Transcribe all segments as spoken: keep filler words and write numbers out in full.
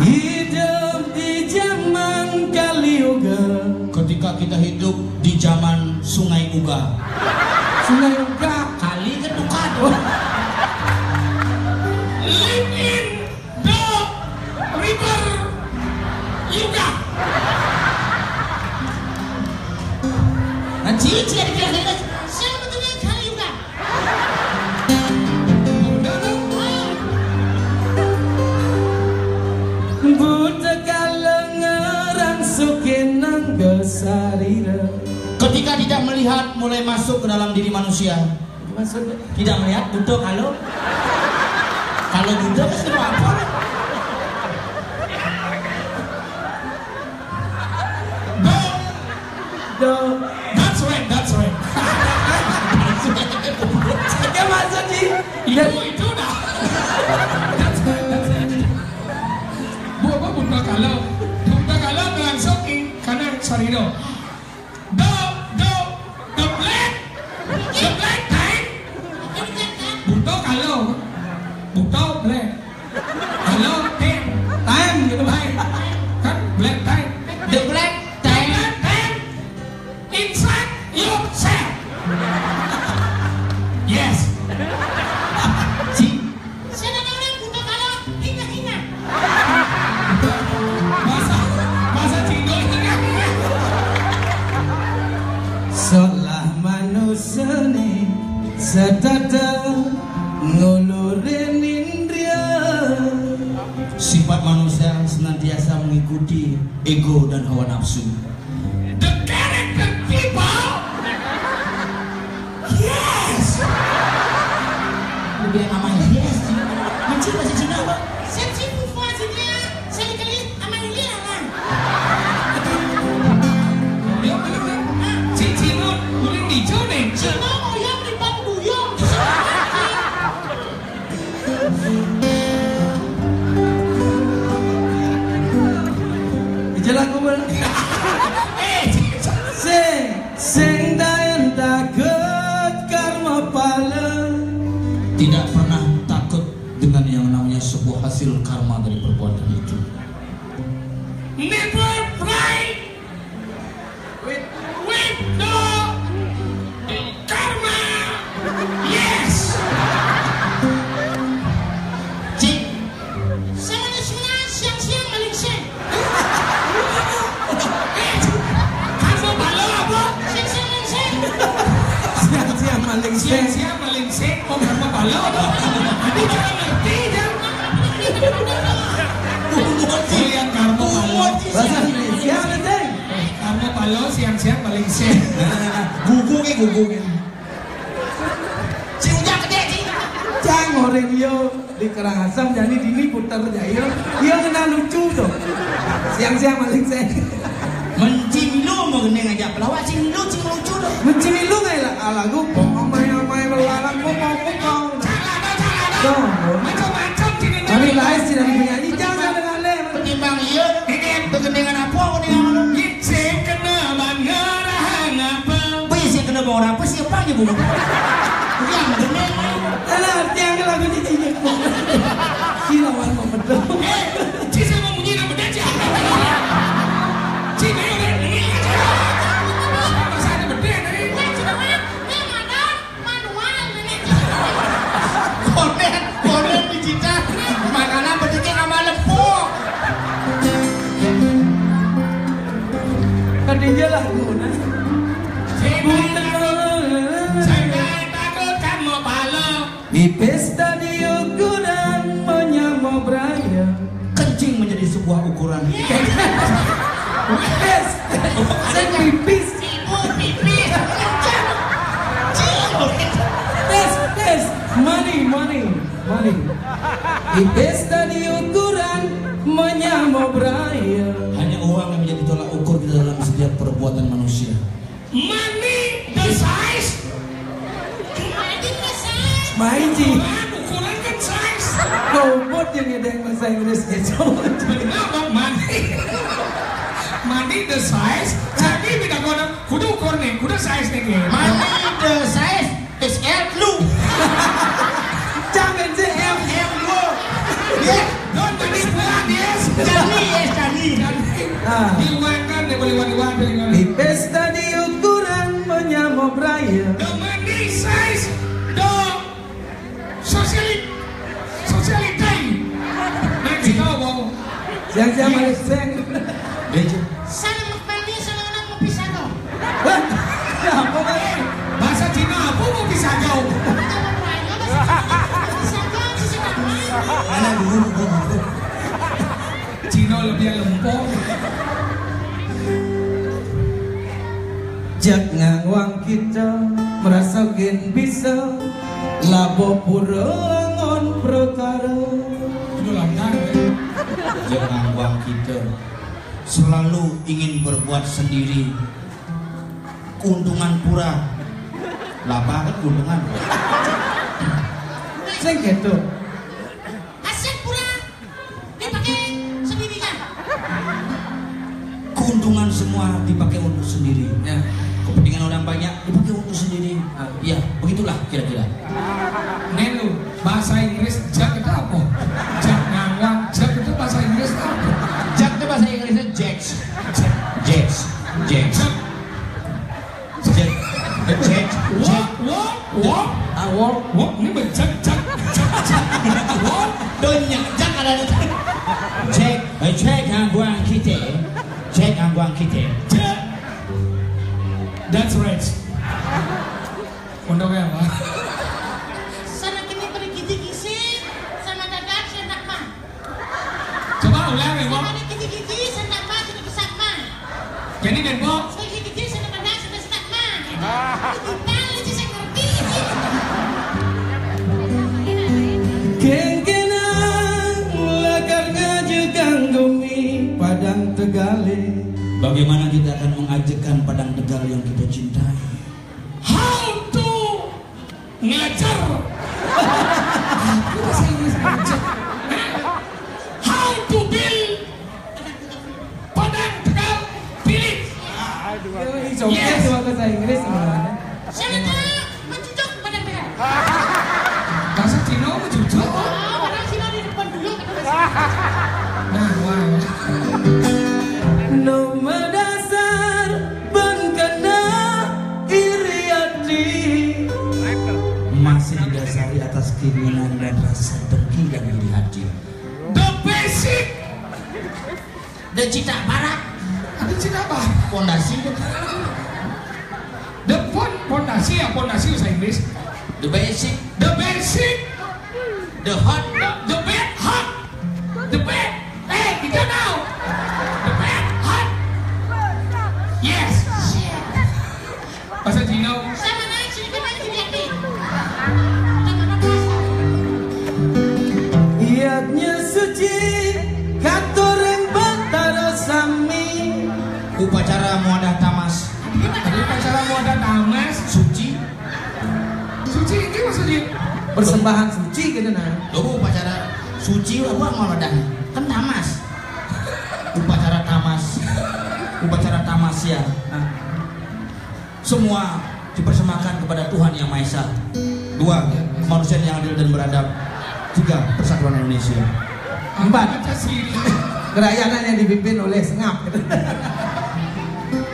Hidup di zaman Kali Yuga. Ketika kita hidup di zaman Sungai Uga. Sungai Uga. Kali kan bukan. Live in the river Yuga. Nah, cici ada kira-kira. Siapa tuh yang Kali Yuga? Buta kalengeran sukinang gesarira. Ketika tidak melihat mulai masuk ke dalam diri manusia. Maksudnya? Tidak melihat buta kalau, kalau buta kan sudah apa? That's right, that's right. Saya masuk di. Itu, itu dah. That's right, that's right. Bu, apa buta kalau? Buta kalau langsung ke kanan sarira. The, the, the black, the black time. Buta kalau. Buta black. Kalau time. Time gitu, baik. Kan black time. The black time. Black time. Inside yourself. Yes. Cing. Saya orang buta kalau ingat-ingat. Bahasa, bahasa Cina ingat-ingat. Salah manusia ni setata ngulurin indria. Sifat manusia senantiasa mengikuti ego dan hawa nafsu. The character people. Yes. Lu bilang sama yes. Menci bahasa Cina apa? Sensi fufa sini ya. Saya dikali sama ini ya, Bang. Yo, yo, yo. Cici lu, kuning hijau nih. Cina mau yang di Bang Duyung. Ija lagu mana? Sing, sing dayan takut karma pala. Tidak pernah takut dengan yang namanya sebuah hasil karma dari perbuatan itu. Never fly with, with no karma. Yes. Cik. Sama ni semua siang-siang maling seng. Eh, kamu balo apa? Siang-siang maling seng. Siang-siang maling seng. Siang-siang maling seng. Oh, kamu balo apa? Tadi jangan ngerti, jangan. Kuliah karma balo. Bahasa Indonesia, Seng. Karma balo siang-siang maling seng. Gugu ke, gugu ke. Si Ujang gede, si. Cang, orang yo di Karangasem, jadi dini putar jaya. Iya kena lucu tuh. Siang-siang maling seng. Mencimilu mau gendeng aja pelawak, cimilu, cimilu lucu tuh. Mencimilu nggak ya, lagu pok amai-amai melarang, pok, pok, pok, pok. Tuh. Macam-macam sini. Kami lain sih dari penyanyi, jangan dengan lem. Ketimbang iya, ini begendingan apa, ini yang mana? Sing kena ban ngerahang apa? Wih, sing kena ban apa? Siapa aja, Bu? Yang bener. Alah, arti yang lagu ini, ini. Silawan mau betul. Eh, Ci, saya mau bunyi nama dia, Ci. Ci, ayo, deh, ini aja. Masa ada betul tadi? Wah, sudah, Wan. Ini mana? Manual ini. Konen, konen digital. Makanan bediknya sama lepuk. Kan dia lah guna. Saya takut, saya takut kamu pala. Di pesta di ukuran menyamar beraya. Kencing menjadi sebuah ukuran. Pipis. Saya pipis. Ibu pipis. Pis, pis. Money, money, money. Di pesta di ukuran menyamar beraya. Hanya uang yang menjadi tolak ukur kita dalam setiap perbuatan manusia. Money the size. Maiji. Ukuran, ukuran kan size. Robot yang ada yang bahasa Inggris gitu. Benar, Bang, money. Money the size. Jadi, beda kono, kudu ukur nih, kudu size nih, gitu. Money the size. X L lu. Yang siapa sing? Sana mukmani, sana orang mau pisah kok. Hah? Apa, Mas? Bahasa Cina apa mau pisah kau? Kalau Melayu, bahasa Cina, pisah kok, sisi kanan. Mana dulu, dulu, dulu. Cina lebih lempong. Jak ngangwang kita, merasa gen bisa, labo pura ngon perkara. Itu langkah, ya. Jak ngangwang kita, selalu ingin berbuat sendiri. Keuntungan pura. Laba kan keuntungan. Sing gitu. Aset pura dipakai sendirinya. Keuntungan semua dipakai untuk sendiri. Ya. Kepentingan orang banyak dipakai untuk sendiri. Ah. Ya, begitulah kira-kira. Nenu, bahasa Inggris jak itu apa? Jak ngangwang, jak itu bahasa Inggris apa? Jak itu bahasa Inggrisnya jacks. Jacks. Jacks. Jak. Jacks. Jacks. Wok, wok, wok. Ah, wok. Wok, ini berjak, jak, jak, jak. Wok. Donya, jak ada. Jack, eh, Jack ngangguang kita. Jack ngangguang kita. Jak. That's right. Untungnya apa? Sana kini pergi kisi, sama dadak saya nak mah. Coba ulang, Ibu. Ada kiti-kiti, sendak ma, kiti kesak ma. Jadi, Denpo. Kiti-kiti, sendak ma, sendak setak ma. Kita lucu, saya ngerti. Kengkenang lakar ngajegang gumi Padang Tegale. Bagaimana kita akan mengajegang Padang Tegal yang kita cintai? How to ngejar. Apa bahasa Inggris ngejar? How to build Padang Tegal village. Yo, it's okay, yes. Itu bahasa Inggris, gimana? Saya tahu, mencucuk Padang Tegal. Bahasa Cina mencucuk. Oh, orang Cina di depan dulu, kata bahasa. Nah, wah. Nomor dasar bengkena iri hati. Masih didasari atas keinginan dan rasa dengki dan iri hati. The basic. The cita barat. The cita barat. Pondasi. The pon-, pondasi ya, pondasi bahasa Inggris. The basic. The basic. The hot. The, the bad hot. The bad. Eh, kita tahu. The bad hot. Yes. Bahasa Cina. Sama naik sini, kita ini hati. Sama naik. Iatnya suci, katoreng batara sami. Upacara muadah tamas. Tadi upacara muadah tamas, suci. Suci ini maksudnya? Persembahan suci gitu, nah. Loh, upacara suci apa muadah? Kan tamas. Upacara tamas. Upacara tamas ya. Nah. Semua dipersembahkan kepada Tuhan Yang Maha Esa. Dua, kemanusiaan yang adil dan beradab. Tiga, persatuan Indonesia. Empat, kerajaan yang dipimpin oleh Sengap.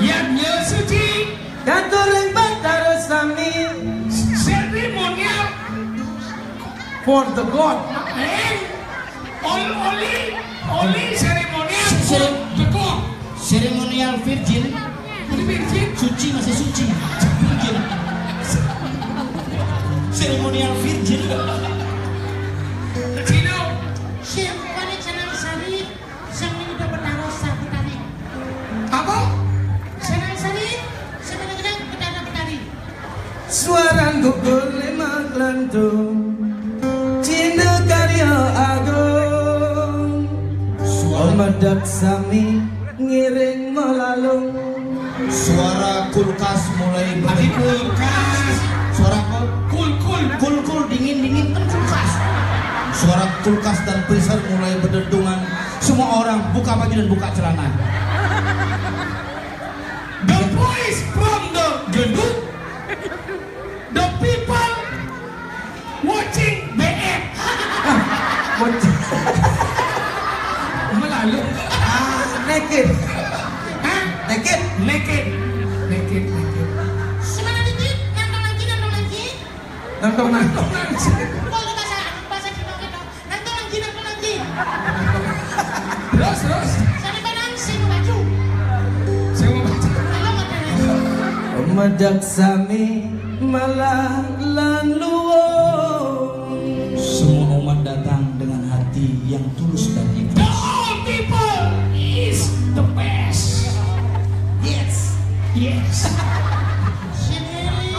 Yang suci. Katoreng batara sami. Seremonial. For the God. Eh, ol-, only, only ceremonial for the God. Ceremonial virgin. Ini virgin. Suci masih suci. Virgin. Ceremonial virgin. Cino. Siapa nih, Canang Sari? Sang Nini Betara Sabutari. Apa? Senang Sari, sebenarnya Betara Betari. Suara gugur lemak lantung. Cina karya agung. Suara omedat sami ngiring melalung. Suara kulkas mulai ber- Tadi kulkas. Suara kul- Kul, kul. Kul, kul, dingin, dingin, kan kulkas. Suara kulkas dan freezer mulai berdentuman. Semua orang buka baju dan buka celana. The voice from the gendut. The people watching B F. Watching. Melalu. Ah, naked. Hah? Naked. Naked. Naked, naked. Semana dikit, nantong lagi, nantong lagi. Nantong, nantong lagi. Kalau bahasa, bahasa Cina gitu. Nantong lagi, nantong lagi. Terus, terus. Sami barang sing maju. Sing maju. Ayo, Mas Dani. Madak sami malah lan luwung. Semua umat datang dengan hati yang tulus dan ikhlas. The old people is the best. Yes. Yes. Sendiri,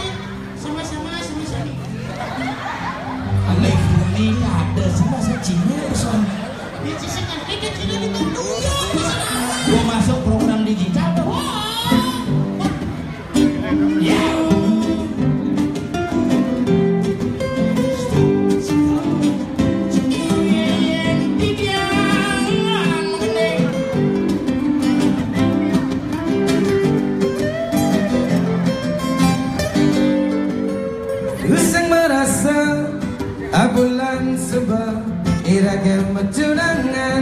sama-sama, sama-sama. Alif ini ada sama saya Cina, soalnya. Ini sih kan, ini Cina di Bandung. Gua masuk program digital tuh. Wah. Ya. Sing merasa abulan sebab irage mecurangan.